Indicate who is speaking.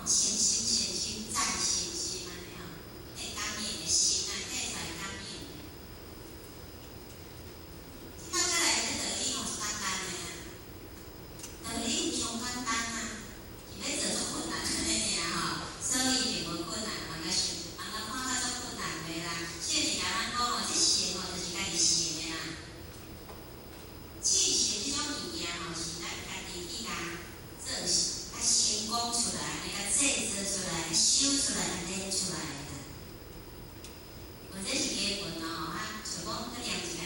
Speaker 1: 誠心誠心讚誠心按呢吼，會感應的心啊，體出來感應。這擺過來這道理吼是簡單的啊，道理上簡單啊，是欲做足困難按呢爾吼，所以並無困難，茫共想，茫共看甲足困難的啦。聖人共咱講吼，這性吼就是家己成的啦。志誠這種物件吼，是咱家己去共做成，共成功出來，按呢共製造出來，修出來，共練出來的啦。或者是經文哦，啊，像講閣念一